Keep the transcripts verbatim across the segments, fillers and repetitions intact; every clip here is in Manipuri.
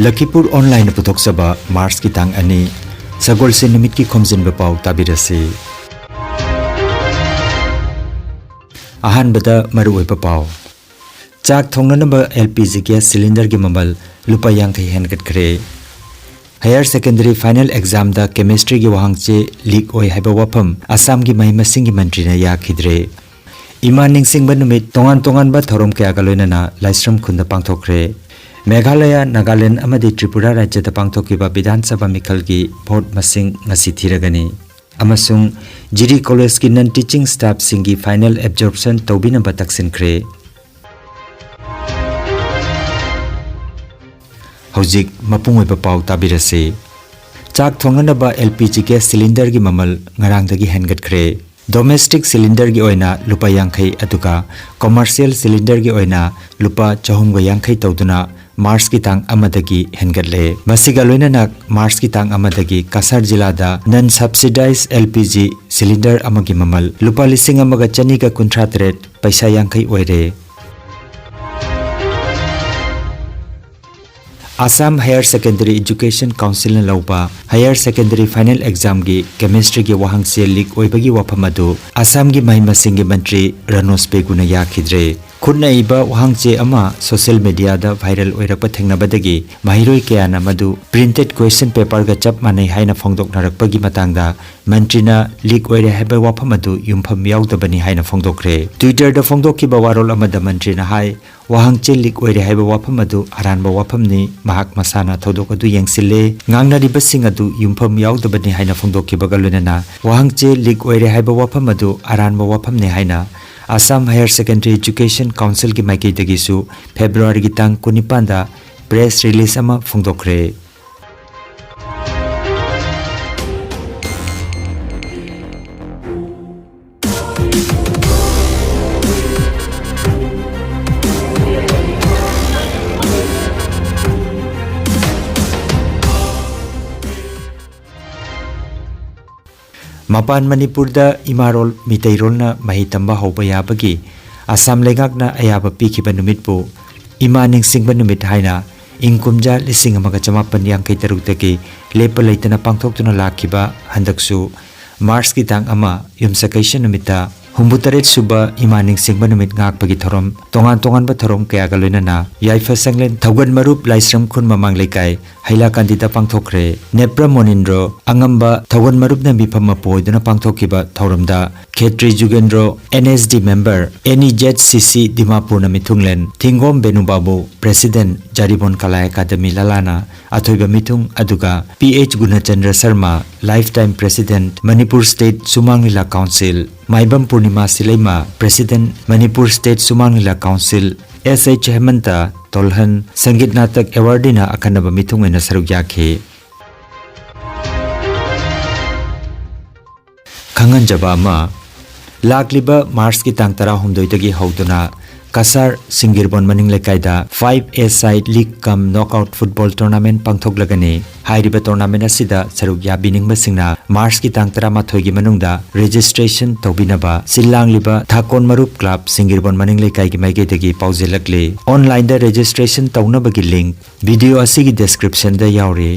ꯂꯈꯤꯄꯨꯔ ꯑꯣꯟꯂꯥꯏꯟꯅ ꯄꯨꯊꯣꯛꯆꯕ ꯃꯥꯔꯆꯀꯤ ꯇꯥꯡ ꯑꯅꯤ, ꯁꯒꯣꯜꯁꯦꯟ ꯅꯨꯃꯤꯠꯀꯤ ꯈꯣꯝꯖꯤꯟꯕ ꯄꯥꯎ ꯇꯥꯕꯤꯔꯁꯤ꯫ ꯑꯍꯥꯟꯕꯗ ꯃꯔꯨꯑꯣꯏꯕ ꯄꯥꯎ꯫ ꯆꯥꯛ ꯊꯣꯡꯅꯅꯕ L P G gas cylinderꯒꯤ ꯃꯃꯜ ꯂꯨꯄꯥ ꯌꯥꯡꯈꯩ ꯍꯦꯟꯒꯠꯈ꯭ꯔꯦ꯫ Higher Secondary Final Examꯗ Chemistryꯒꯤ ꯋꯥꯍꯪ ꯆꯦ leak ꯑꯣꯏ ꯍꯥꯏꯕ ꯋꯥꯐꯝ ꯑꯁꯥꯝꯒꯤ ꯃꯍꯩ ꯃꯁꯤꯡꯒꯤ ꯃꯟꯇ꯭ꯔꯤꯅ ꯌꯥꯈꯤꯗ꯭ꯔꯦ꯫ ꯏꯃꯥ ꯅꯤꯡꯁꯤꯡꯕ ꯅꯨꯃꯤꯠ ꯇꯣꯉꯥꯟ ꯇꯣꯉꯥꯟꯕ ꯊꯧꯔꯝ ꯀꯌꯥꯒ ꯂꯣꯏꯅꯅ ꯂꯥꯏꯁ꯭ꯔꯝ ꯈꯨꯟꯗ ꯄꯥꯡꯊꯣꯛꯈ꯭ꯔꯦ꯫ ꯃꯦꯘꯥꯂꯌꯥ, ꯅꯥꯒꯥꯂꯦꯟꯗ ꯑꯃꯗꯤ ꯇ꯭ꯔꯤꯄꯨꯔꯥ ꯔꯥꯖ꯭ꯌꯗ ꯄꯥꯡꯊꯣꯛꯈꯤꯕ ꯕꯤꯙꯥꯟ ꯁꯚꯥ ꯃꯤꯈꯜꯒꯤ ꯚꯣꯠ ꯃꯁꯤꯡ ꯉꯁꯤ ꯊꯤꯔꯒꯅꯤ꯫ ꯑꯃꯁꯨꯡ ꯖꯤꯔꯤ ꯀꯣꯂꯦꯖꯀꯤ non teaching staffꯁꯤꯡꯒꯤ final absorption ꯇꯧꯕꯤꯅꯕ ꯇꯛꯁꯤꯟꯈ꯭ꯔꯦ꯫ ꯍꯧꯖꯤꯛ ꯃꯄꯨꯡ ꯑꯣꯏꯕ ꯄꯥꯎ ꯇꯥꯕꯤꯔꯁꯤ꯫ ꯆꯥꯛ ꯊꯣꯡꯅꯅꯕ L P G gas cylinderꯒꯤ ꯃꯃꯜ ꯉꯔꯥꯡꯗꯒꯤ ꯍꯦꯟꯒꯠꯈ꯭ꯔꯦ꯫ Domestic cylinderꯒꯤ ꯑꯣꯏꯅ ꯂꯨꯄꯥ ꯌꯥꯡꯈꯩ, ꯑꯗꯨꯒ commercial cylinderꯒꯤ ꯑꯣꯏꯅ ꯂꯨꯄꯥ ꯆꯍꯨꯝꯒ ꯌꯥꯡꯈꯩ ꯇꯧꯗꯨꯅ ꯃꯥꯔꯆꯀꯤ ꯇꯥꯡ ꯑꯃꯗꯒꯤ ꯍꯦꯟꯒꯠꯂꯦ꯫ ꯃꯁꯤꯒ ꯂꯣꯏꯅꯅ ꯃꯥꯔꯆꯀꯤ ꯇꯥꯡ ꯑꯃꯗꯒꯤ ꯀꯁꯥꯔ ꯖꯤꯂꯥꯗ non subsidized L P G cylinder ꯑꯃꯒꯤ ꯃꯃꯜ ꯂꯨꯄꯥ ꯂꯤꯁꯤꯡ ꯑꯃꯒ ꯆꯅꯤꯒ ꯀꯨꯟꯊ꯭ꯔꯥ ꯇꯔꯦꯠ ꯄꯩꯁꯥ ꯌꯥꯡꯈꯩ ꯑꯣꯏꯔꯦ꯫ Assam Higher Secondary Education Councilꯅ ꯂꯧꯕ Higher Secondary Final Examꯒꯤ Chemistryꯒꯤ ꯋꯥꯍꯪ ꯆꯦ leak ꯑꯣꯏꯕꯒꯤ ꯋꯥꯐꯝ ꯑꯗꯨ ꯑꯁꯥꯝꯒꯤ ꯃꯍꯩ ꯃꯁꯤꯡꯒꯤ ꯃꯟꯇ꯭ꯔꯤ ꯔꯅꯣꯖ ꯄꯦꯒꯨꯅ ꯌꯥꯈꯤꯗ꯭ꯔꯦ꯫ ꯈꯨꯠꯅ ꯏꯕ ꯋꯥꯍꯪ ꯆꯦ ꯑꯃ social mediaꯗ viral ꯑꯣꯏꯔꯛꯄ ꯊꯦꯡꯅꯕꯗꯒꯤ ꯃꯍꯩꯔꯣꯏ ꯀꯌꯥꯅ ꯃꯗꯨ printed question paperꯒ ꯆꯞ ꯃꯥꯟꯅꯩ ꯍꯥꯏꯅ ꯐꯣꯡꯗꯣꯛꯅꯔꯛꯄꯒꯤ ꯃꯇꯥꯡꯗ ꯃꯟꯇ꯭ꯔꯤꯅ leak ꯑꯣꯏꯔꯦ ꯍꯥꯏꯕ ꯋꯥꯐꯝ ꯑꯗꯨ ꯌꯨꯝꯐꯝ ꯌꯥꯎꯗꯕꯅꯤ ꯍꯥꯏꯅ ꯐꯣꯡꯗꯣꯛꯈ꯭ꯔꯦ꯫ Twitterꯗ ꯐꯣꯡꯗꯣꯛꯈꯤꯕ ꯋꯥꯔꯣꯜ ꯑꯃꯗ ꯃꯟꯇ꯭ꯔꯤꯅ ꯍꯥꯏ, ꯋꯥꯍꯪ ꯆꯦ leak ꯑꯣꯏꯔꯦ ꯍꯥꯏꯕ ꯋꯥꯐꯝ ꯑꯗꯨ ꯑꯔꯥꯟꯕ ꯋꯥꯐꯝꯅꯤ꯫ ꯃꯍꯥꯛ ꯃꯁꯥꯅ ꯊꯧꯗꯣꯛ ꯑꯗꯨ ꯌꯦꯡꯁꯤꯜꯂꯦ꯫ ꯉꯥꯡꯅꯔꯤꯕꯁꯤꯡ ꯑꯗꯨ ꯌꯨꯝꯐꯝ ꯌꯥꯎꯗꯕꯅꯤ ꯍꯥꯏꯅ ꯐꯣꯡꯗꯣꯛꯈꯤꯕꯒ ꯂꯣꯏꯅꯅ ꯋꯥꯍꯪ ꯆꯦ leak ꯑꯣꯏꯔꯦ ꯍꯥꯏꯕ ꯋꯥꯐꯝ ꯑꯗꯨ ꯑꯔꯥꯟꯕ ꯋꯥꯐꯝꯅꯤ ꯍꯥꯏꯅ Assam Higher Secondary Education Councilꯒꯤ ꯃꯥꯏꯀꯩꯗꯒꯤꯁꯨ Februaryꯒꯤ ꯇꯥꯡ ꯀꯨꯟꯅꯤꯄꯥꯟꯗ press release ꯑꯃ ꯐꯣꯡꯗꯣꯛꯈ꯭ꯔꯦ꯫ ꯃꯄꯥꯟ ꯃꯅꯤꯄꯨꯔꯗ ꯏꯃꯥꯔꯣꯜ ꯃꯤꯇꯩꯔꯣꯜꯅ ꯃꯍꯩ ꯇꯝꯕ ꯍꯧꯕ ꯌꯥꯕꯒꯤ ꯑꯁꯥꯝ ꯂꯩꯉꯥꯛꯅ ꯑꯌꯥꯕ ꯄꯤꯈꯤꯕ ꯅꯨꯃꯤꯠꯄꯨ ꯏꯃꯥ ꯅꯤꯡꯁꯤꯡꯕ ꯅꯨꯃꯤꯠ ꯍꯥꯏꯅ ꯏꯪ ꯀꯨꯝꯖꯥ ꯂꯤꯁꯤꯡ ꯑꯃꯒ ꯆꯃꯥꯄꯟ ꯌꯥꯡꯈꯩ ꯇꯔꯨꯛꯇꯒꯤ ꯂꯦꯞꯄ ꯂꯩꯇꯅ ꯄꯥꯡꯊꯣꯛꯇꯨꯅ ꯂꯥꯛꯈꯤꯕ ꯍꯟꯗꯛꯁꯨ ꯃꯥꯔꯆꯀꯤ ꯇꯥꯡ ꯑꯃ, ꯌꯨꯝꯁꯀꯩꯁ ꯅꯨꯃꯤꯠꯇ ꯍꯨꯝꯐꯨꯇꯔꯦꯠ ꯁꯨꯕ ꯏꯃꯥ ꯅꯤꯡꯁꯤꯡꯕ ꯅꯨꯃꯤꯠ ꯉꯥꯛꯄꯒꯤ ꯊꯧꯔꯝ, ꯇꯣꯉꯥꯟ ꯇꯣꯉꯥꯟꯕ ꯊꯧꯔꯝ ꯀꯌꯥꯒ ꯂꯣꯏꯅꯅ ꯌꯥꯏꯐ ꯁꯪꯂꯦꯟ ꯊꯧꯒꯟ ꯃꯔꯨꯞ ꯂꯥꯏꯁ꯭ꯔꯝ ꯈꯨꯟ ꯃꯃꯥꯡ ꯂꯩꯀꯥꯏ ꯍꯩꯂꯥꯀꯥꯟꯗꯤꯗ ꯄꯥꯡꯊꯣꯛꯈ꯭ꯔꯦ꯫ ꯅꯦꯄ꯭ꯔ ꯃꯣꯅꯤꯟꯗ꯭ꯔꯣ ꯑꯉꯝꯕ ꯊꯧꯒꯟ ꯃꯔꯨꯞꯅ ꯃꯤꯐꯝ ꯃꯄꯨ ꯑꯣꯏꯗꯨꯅ ꯄꯥꯡꯊꯣꯛꯈꯤꯕ ꯊꯧꯔꯝꯗ Khetri Jugendro, N S D member, N E Z C C ꯗꯤꯃꯥꯄꯨꯔꯅ ꯃꯤꯊꯨꯡꯂꯦꯟ, ꯊꯤꯡꯒꯣꯝ ꯕꯦꯅꯨꯕꯥꯕꯨ, president Jiribam ꯀꯂꯥ ꯑꯦꯀꯥꯗꯃꯤ ꯂꯂꯥꯅ ꯑꯊꯣꯏꯕ ꯃꯤꯊꯨꯡ, ꯑꯗꯨꯒ P H Gunachandra Sharma, lifetime president Manipur state Sumang Lila council, Maibam Purnima ꯁꯤꯂꯩꯃ, president Manipur state Sumang Lila council, ꯑꯦꯁ ꯑꯩꯆ ꯍꯦꯃꯟꯇ ꯇꯣꯜꯍꯟ, ꯁꯪꯒꯤꯠ ꯅꯥꯇꯛ ꯑꯦꯋꯥꯔꯗꯤꯅ ꯑꯈꯟꯅꯕ ꯃꯤꯊꯨꯡ ꯑꯣꯏꯅ ꯁꯔꯨꯛ ꯌꯥꯈꯤ꯫ ꯈꯪꯍꯟꯖꯕ ꯑꯃ, ꯂꯥꯛꯂꯤꯕ ꯃꯥꯔꯆꯀꯤ ꯇꯥꯡ ꯇꯔꯥꯍꯨꯝꯗꯣꯏꯗꯒꯤ ꯍꯧꯗꯨꯅ ꯀꯁꯥꯔ ꯁꯤꯡꯒꯤꯔꯕꯣꯟ ꯃꯅꯤꯡ ꯂꯩꯀꯥꯏꯗ five A side league cum knockout football tournament ꯄꯥꯡꯊꯣꯛꯂꯒꯅꯤ꯫ ꯍꯥꯏꯔꯤꯕ tournament ꯑꯁꯤꯗ ꯁꯔꯨꯛ ꯌꯥꯕꯤꯅꯤꯡꯕꯁꯤꯡꯅ ꯃꯥꯔꯆꯀꯤ ꯇꯥꯡ ꯇꯔꯥꯃꯥꯊꯣꯏꯒꯤ ꯃꯅꯨꯡꯗ registration ꯇꯧꯕꯤꯅꯕ ꯁꯤꯜ ꯂꯥꯡꯂꯤꯕ ꯊꯥꯀꯣꯟ ꯃꯔꯨꯞ club ꯁꯤꯡꯒꯤꯔꯕꯣꯟ ꯃꯅꯤꯡ ꯂꯩꯀꯥꯏꯒꯤ ꯃꯥꯏꯀꯩꯗꯒꯤ ꯄꯥꯎꯖꯦꯜꯂꯛꯂꯤ꯫ Onlineꯗ registration ꯇꯧꯅꯕꯒꯤ link video ꯑꯁꯤꯒꯤ descriptionꯗ ꯌꯥꯎꯔꯤ꯫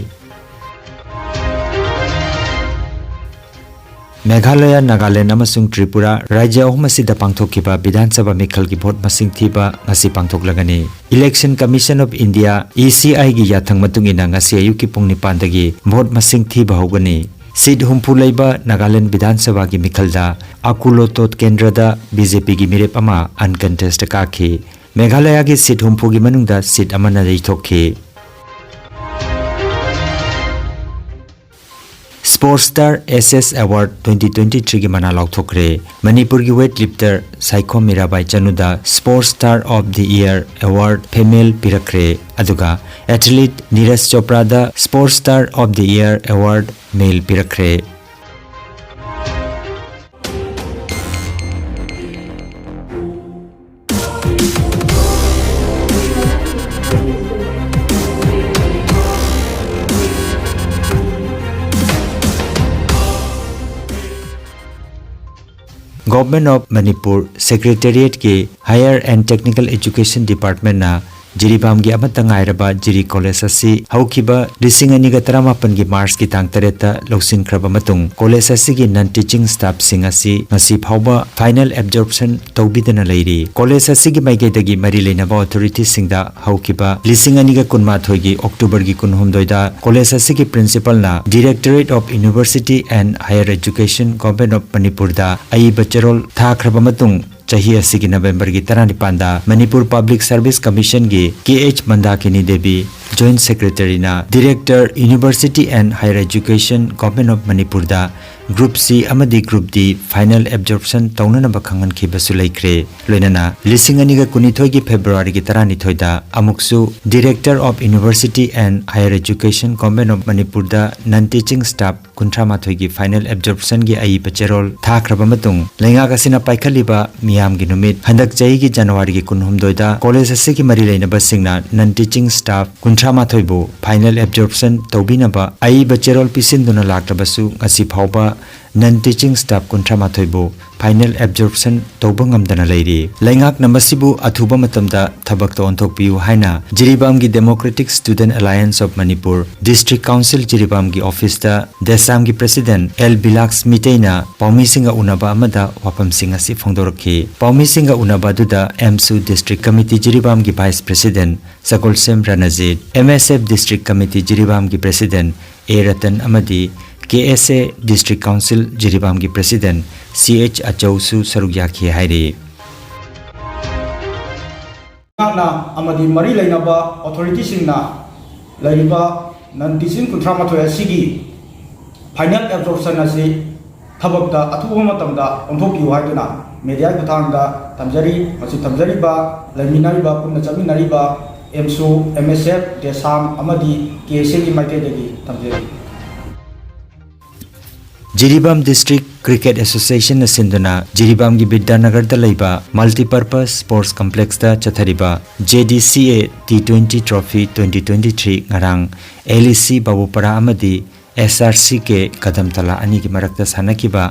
ꯃꯦꯘꯥꯂꯌꯥ, ꯅꯥꯒꯥꯂꯦꯟꯗ ꯑꯃꯁꯨꯡ ꯇ꯭ꯔꯤꯄꯨꯔꯥ ꯔꯥꯖ꯭ꯌ ꯑꯍꯨꯝ ꯑꯁꯤꯗ ꯄꯥꯡꯊꯣꯛꯈꯤꯕ ꯕꯤꯙꯥꯟ ꯁꯚꯥ ꯃꯤꯈꯜꯒꯤ ꯚꯣꯠ ꯃꯁꯤꯡ ꯊꯤꯕ ꯉꯁꯤ ꯄꯥꯡꯊꯣꯛꯂꯒꯅꯤ꯫ Election Commission of India, E C I ꯒꯤ ꯌꯥꯊꯪ ꯃꯇꯨꯡ ꯏꯟꯅ ꯉꯁꯤ ꯑꯌꯨꯛꯀꯤ ꯄꯨꯡ ꯅꯤꯄꯥꯟꯗꯒꯤ ꯚꯣꯠ ꯃꯁꯤꯡ ꯊꯤꯕ ꯍꯧꯒꯅꯤ꯫ Seat ꯍꯨꯝꯐꯨ ꯂꯩꯕ ꯅꯥꯒꯥꯂꯦꯟꯗ ꯕꯤꯙꯥꯟ ꯁꯚꯥꯒꯤ ꯃꯤꯈꯜꯗ ꯑꯀꯨꯂꯣꯇꯣꯠ ꯀꯦꯟꯗ꯭ꯔꯗ B J Pꯒꯤ ꯃꯤꯔꯦꯞ ꯑꯃ uncontested ꯀꯥꯈꯤ꯫ ꯃꯦꯘꯥꯂꯌꯥꯒꯤ seat ꯍꯨꯝꯐꯨꯒꯤ ꯃꯅꯨꯡꯗ seat ꯑꯃꯅ ꯌꯩꯊꯣꯛꯈꯤ꯫ Sports Star S S Award twenty twenty-threeꯒꯤ ꯃꯅꯥ ꯂꯥꯎꯊꯣꯛꯈ꯭ꯔꯦ꯫ ꯃꯅꯤꯄꯨꯔꯒꯤ weight lifter Saikhom Mirabai ꯆꯅꯨꯗ Sports Star of the Year Award female ꯄꯤꯔꯛꯈ꯭ꯔꯦ꯫ ꯑꯗꯨꯒ athlete Neeraj ꯆꯣꯄ꯭ꯔꯥꯗ Sports Star of the Year Award male ꯄꯤꯔꯛꯈ꯭ꯔꯦ꯫ Government of Manipur Secretariatꯀꯤ Higher and Technical Education Departmentꯅ ꯖꯤꯔꯤꯕꯥꯝꯒꯤ ꯑꯃꯠꯇ ꯉꯥꯏꯔꯕ ꯖꯤꯔꯤ ꯀꯣꯂꯦꯖ ꯑꯁꯤ ꯍꯧꯈꯤꯕ ꯂꯤꯁꯤꯡ ꯑꯅꯤꯒ ꯇꯔꯥꯃꯥꯄꯟꯒꯤ ꯃꯥꯔꯆꯀꯤ ꯇꯥꯡ ꯇꯔꯦꯠꯇ ꯂꯧꯁꯤꯟꯈ꯭ꯔꯕ ꯃꯇꯨꯡ, ꯀꯣꯂꯦꯖ ꯑꯁꯤꯒꯤ non teaching staffꯁꯤꯡ ꯑꯁꯤ ꯉꯁꯤ ꯐꯥꯎꯕ final absorption ꯇꯧꯕꯤꯗꯅ ꯂꯩꯔꯤ꯫ ꯀꯣꯂꯦꯖ ꯑꯁꯤꯒꯤ ꯃꯥꯏꯀꯩꯗꯒꯤ ꯃꯔꯤ ꯂꯩꯅꯕ authorityꯁꯤꯡꯗ ꯍꯧꯈꯤꯕ ꯂꯤꯁꯤꯡ ꯑꯅꯤꯒ ꯀꯨꯟꯃꯥꯊꯣꯏꯒꯤ Octoberꯒꯤ ꯀꯨꯟꯍꯨꯝꯗꯣꯏꯗ ꯀꯣꯂꯦꯖ ꯑꯁꯤꯒꯤ principalꯅ Directorate of University and Higher Education, Government of Manipurꯗ ꯑꯏꯕ ꯆꯦꯔꯣꯜ ꯊꯥꯈ꯭ꯔꯕ ꯃꯇꯨꯡ, ꯆꯍꯤ ꯑꯁꯤꯒꯤ Novemberꯒꯤ ꯇꯔꯥꯅꯤꯄꯥꯟꯗ ꯃꯅꯤꯄꯨꯔ Public Service Commissionꯒꯤ K H Mandakini Devi, Joint Secretaryꯅ Director, University and Higher Education, Government of Manipurꯗ Group C ꯑꯃꯗꯤ Group D final absorption ꯇꯧꯅꯅꯕ ꯈꯪꯍꯟꯈꯤꯕꯁꯨ ꯂꯩꯈ꯭ꯔꯦ꯫ ꯂꯣꯏꯅꯅ ꯂꯤꯁꯤꯡ ꯑꯅꯤꯒ ꯀꯨꯟꯅꯤꯊꯣꯏꯒꯤ Februaryꯒꯤ ꯇꯔꯥꯅꯤꯊꯣꯏꯗ ꯑꯃꯨꯛꯁꯨ Director of University and Higher Education, Government of Manipurꯗ non teaching staff ꯀꯨꯟꯊ꯭ꯔꯥ ꯃꯥꯊꯣꯏꯒꯤ final absorptionꯒꯤ ꯑꯏꯕ ꯆꯦꯔꯣꯜ ꯊꯥꯈ꯭ꯔꯕ ꯃꯇꯨꯡ, ꯂꯩꯉꯥꯛ ꯑꯁꯤꯅ ꯄꯥꯏꯈꯠꯂꯤꯕ ꯃꯤꯌꯥꯝꯒꯤ ꯅꯨꯃꯤꯠ ꯍꯟꯗꯛ ꯆꯍꯤꯒꯤ Januaryꯒꯤ ꯀꯨꯟꯍꯨꯝꯗꯣꯏꯗ ꯀꯣꯂꯦꯖ ꯑꯁꯤꯒꯤ ꯃꯔꯤ ꯂꯩꯅꯕꯁꯤꯡꯅ non teaching staff ꯀꯨꯟꯊ꯭ꯔꯥ ꯃꯥꯊꯣꯏꯕꯨ final absorption ꯇꯧꯕꯤꯅꯕ ꯑꯏꯕ ꯆꯦꯔꯣꯜ ꯄꯤꯁꯤꯟꯗꯨꯅ ꯂꯥꯛꯂꯕꯁꯨ, ꯉꯁꯤ ꯐꯥꯎꯕ non teaching staff ꯀꯨꯟꯊ꯭ꯔꯥ ꯃꯥꯊꯣꯏꯕꯨ final absorption ꯇꯧꯕ ꯉꯝꯗꯅ ꯂꯩꯔꯤ꯫ ꯂꯩꯉꯥꯛꯅ ꯃꯁꯤꯕꯨ ꯑꯊꯨꯕ ꯃꯇꯝꯗ ꯊꯕꯛꯇ ꯑꯣꯟꯊꯣꯛꯄꯤꯌꯨ ꯍꯥꯏꯅ ꯖꯤꯔꯤꯕꯥꯝꯒꯤ Democratic Student Alliance of Manipur, District Council ꯖꯤꯔꯤꯕꯥꯝꯒꯤ officeꯇ ꯗꯦꯁꯥꯝꯒꯤ President ꯑꯦꯜ ꯕꯤꯂꯥꯛꯁ ꯃꯤꯇꯩꯅ ꯄꯥꯎꯃꯤꯁꯤꯡꯒ ꯎꯅꯕ ꯑꯃꯗ ꯋꯥꯐꯝꯁꯤꯡ ꯑꯁꯤ ꯐꯣꯡꯗꯣꯔꯛꯈꯤ꯫ ꯄꯥꯎꯃꯤꯁꯤꯡꯒ ꯎꯅꯕ ꯑꯗꯨꯗ ꯑꯦꯝꯁꯨ District Committee ꯖꯤꯔꯤꯕꯥꯝꯒꯤ Vice President Sagolshem Ranjit, M S F District Committee ꯖꯤꯔꯤꯕꯥꯝꯒꯤ President ꯑꯦ ꯔꯇꯟ ꯑꯃꯗꯤ K S A District Council ꯖꯤꯔꯤꯕꯥꯝꯒꯤ President ꯁꯤ ꯑꯩꯆ ꯑꯆꯧꯁꯨ ꯁꯔꯨꯛ ꯌꯥꯈꯤ ꯍꯥꯏꯔꯤ꯫ ꯂꯩꯉꯥꯛꯅ ꯑꯃꯗꯤ ꯃꯔꯤ ꯂꯩꯅꯕ authorityꯁꯤꯡꯅ ꯂꯩꯔꯤꯕ non teaching ꯀꯨꯟꯊ꯭ꯔꯥ ꯃꯥꯊꯣꯏ ꯑꯁꯤꯒꯤ final absorption ꯑꯁꯤ ꯊꯕꯛꯇ ꯑꯊꯨꯕ ꯃꯇꯝꯗ ꯑꯣꯟꯊꯣꯛꯄꯤꯌꯨ ꯍꯥꯏꯗꯨꯅ mediaꯒꯤ ꯈꯨꯠꯊꯥꯡꯗ ꯊꯝꯖꯔꯤ꯫ ꯃꯁꯤ ꯊꯝꯖꯔꯤꯕ, ꯂꯩꯃꯤꯟꯅꯔꯤꯕ, ꯄꯨꯟꯅ ꯆꯠꯃꯤꯟꯅꯔꯤꯕ ꯑꯦꯝꯁꯨ, ꯑꯦꯝ ꯑꯦꯁ ꯑꯦꯐ, ꯗꯦꯁꯥꯝ ꯑꯃꯗꯤ ꯀꯦ ꯑꯦꯁ ꯑꯦꯒꯤ ꯃꯥꯏꯀꯩꯗꯒꯤ ꯊꯝꯖꯔꯤ꯫ ꯖꯤꯔꯤꯕꯥꯝ District Cricket Associationꯅ ꯁꯤꯟꯗꯨꯅ ꯖꯤꯔꯤꯕꯥꯝꯒꯤ ꯕꯤꯗ꯭ꯌꯥꯅꯒꯔꯗ ꯂꯩꯕ Multipurpose Sports Complexꯇ ꯆꯠꯊꯔꯤꯕ JDCA T twenty Trophy twenty twenty three ꯉꯔꯥꯡ LEC ꯕꯥꯕꯨꯄꯥꯔꯥ ꯑꯃꯗꯤ SRCK ꯀꯗꯝꯇꯂꯥ ꯑꯅꯤꯒꯤ ꯃꯔꯛꯇ ꯁꯥꯟꯅꯈꯤꯕ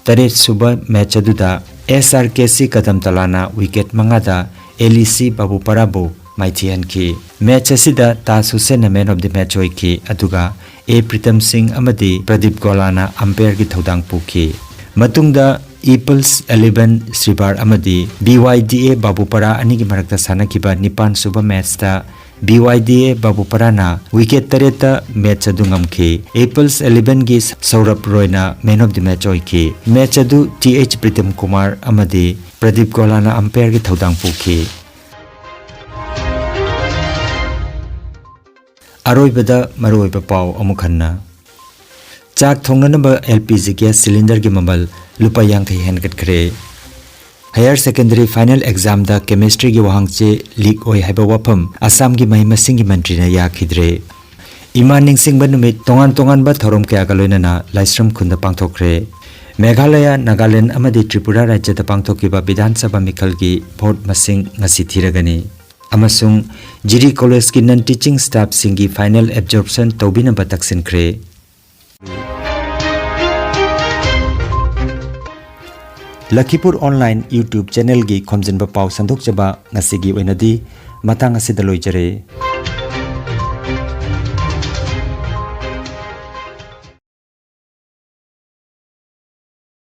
ꯇꯔꯦꯠ ꯁꯨꯕ match ꯑꯗꯨꯗ SRKC ꯀꯗꯝꯇꯂꯥꯅ wicket ꯃꯉꯥꯗ LEC ꯕꯥꯕꯨꯄꯥꯔꯥꯕꯨ ꯃꯥꯏꯊꯤꯍꯟꯈꯤ꯫ ꯃꯦꯆ ꯑꯁꯤꯗ Taj ꯍꯨꯁꯦꯟꯅ man of the match ꯑꯣꯏꯈꯤ, ꯑꯗꯨꯒ ꯑꯦ ꯄ꯭ꯔꯤꯇꯝ ꯁꯤꯡ ꯑꯃꯗꯤ ꯄ꯭ꯔꯗꯤꯞ ꯒꯣꯂꯥꯅ umpireꯒꯤ ꯊꯧꯗꯥꯡ ꯄꯨꯈꯤ꯫ ꯃꯇꯨꯡꯗ ꯏꯄꯜꯁ ꯑꯦꯂꯦꯚꯦꯟ ꯁ꯭ꯔꯤꯕꯥꯔ ꯑꯃꯗꯤ ꯕꯤ ꯋꯥꯏ ꯗꯤ ꯑꯦ ꯕꯥꯕꯨꯄꯥꯔꯥ ꯑꯅꯤꯒꯤ ꯃꯔꯛꯇ ꯁꯥꯟꯅꯈꯤꯕ ꯅꯤꯄꯥꯟ ꯁꯨꯕ ꯃꯦꯆꯇ ꯕꯤ ꯋꯥꯏ ꯗꯤ ꯑꯦ ꯕꯥꯕꯨꯄꯥꯔꯥꯅ wicket ꯇꯔꯦꯠꯇ ꯃꯦꯆ ꯑꯗꯨ ꯉꯝꯈꯤ꯫ ꯏꯄꯜꯁ ꯑꯦꯂꯦꯚꯦꯟꯒꯤ ꯁꯧꯔꯚ ꯔꯣꯏꯅ man of the match ꯑꯣꯏꯈꯤ꯫ ꯃꯦꯆ ꯑꯗꯨ ꯇꯤ ꯑꯩꯆ ꯄ꯭ꯔꯤꯇꯝ ꯀꯨꯃꯥꯔ ꯑꯃꯗꯤ ꯄ꯭ꯔꯗꯤꯞ ꯒꯣꯂꯥꯅ umpireꯒꯤ ꯊꯧꯗꯥꯡ ꯄꯨꯈꯤ꯫ ꯑꯔꯣꯏꯕꯗ ꯃꯔꯨꯑꯣꯏꯕ ꯄꯥꯎ ꯑꯃꯨꯛ ꯍꯟꯅ꯫ ꯆꯥꯛ ꯊꯣꯡꯅꯅꯕ ꯑꯦꯜ ꯄꯤ ꯖꯤ gas cylinderꯒꯤ ꯃꯃꯜ ꯂꯨꯄꯥ ꯌꯥꯡꯈꯩ ꯍꯦꯟꯒꯠꯈ꯭ꯔꯦ꯫ Higher secondary final examꯗ chemistryꯒꯤ ꯋꯥꯍꯪ ꯆꯦ leak ꯑꯣꯏ ꯍꯥꯏꯕ ꯋꯥꯐꯝ ꯑꯁꯥꯝꯒꯤ ꯃꯍꯩ ꯃꯁꯤꯡꯒꯤ ꯃꯟꯇ꯭ꯔꯤꯅ ꯌꯥꯈꯤꯗ꯭ꯔꯦ꯫ ꯏꯃꯥ ꯅꯤꯡꯁꯤꯡꯕ ꯅꯨꯃꯤꯠ ꯇꯣꯉꯥꯟ ꯇꯣꯉꯥꯟꯕ ꯊꯧꯔꯝ ꯀꯌꯥꯒ ꯂꯣꯏꯅꯅ ꯂꯥꯏꯁ꯭ꯔꯝ ꯈꯨꯟꯗ ꯄꯥꯡꯊꯣꯛꯈ꯭ꯔꯦ꯫ ꯃꯦꯘꯥꯂꯌ, ꯅꯥꯒꯥꯂꯦꯟꯗ ꯑꯃꯗꯤ ꯇ꯭ꯔꯤꯄꯨꯔꯥ ꯔꯥꯖ꯭ꯌꯗ ꯄꯥꯡꯊꯣꯛꯈꯤꯕ ꯕꯤꯙꯥꯟ ꯁꯚꯥ ꯃꯤꯈꯜꯒꯤ vote ꯃꯁꯤꯡ ꯉꯁꯤ ꯊꯤꯔꯒꯅꯤ꯫ ꯑꯃꯁꯨꯡ ꯖꯤꯔꯤ ꯀꯣꯂꯦꯖꯀꯤ non teaching staffꯁꯤꯡꯒꯤ final absorption ꯇꯧꯕꯤꯅꯕ ꯇꯛꯁꯤꯟꯈ꯭ꯔꯦ꯫ ꯂꯈꯤꯄꯨꯔ online YouTube channelꯒꯤ ꯈꯣꯝꯖꯤꯟꯕ ꯄꯥꯎ ꯁꯟꯗꯣꯛꯆꯕ ꯉꯁꯤꯒꯤ ꯑꯣꯏꯅꯗꯤ ꯃꯇꯥꯡ ꯑꯁꯤꯗ ꯂꯣꯏꯖꯔꯦ꯫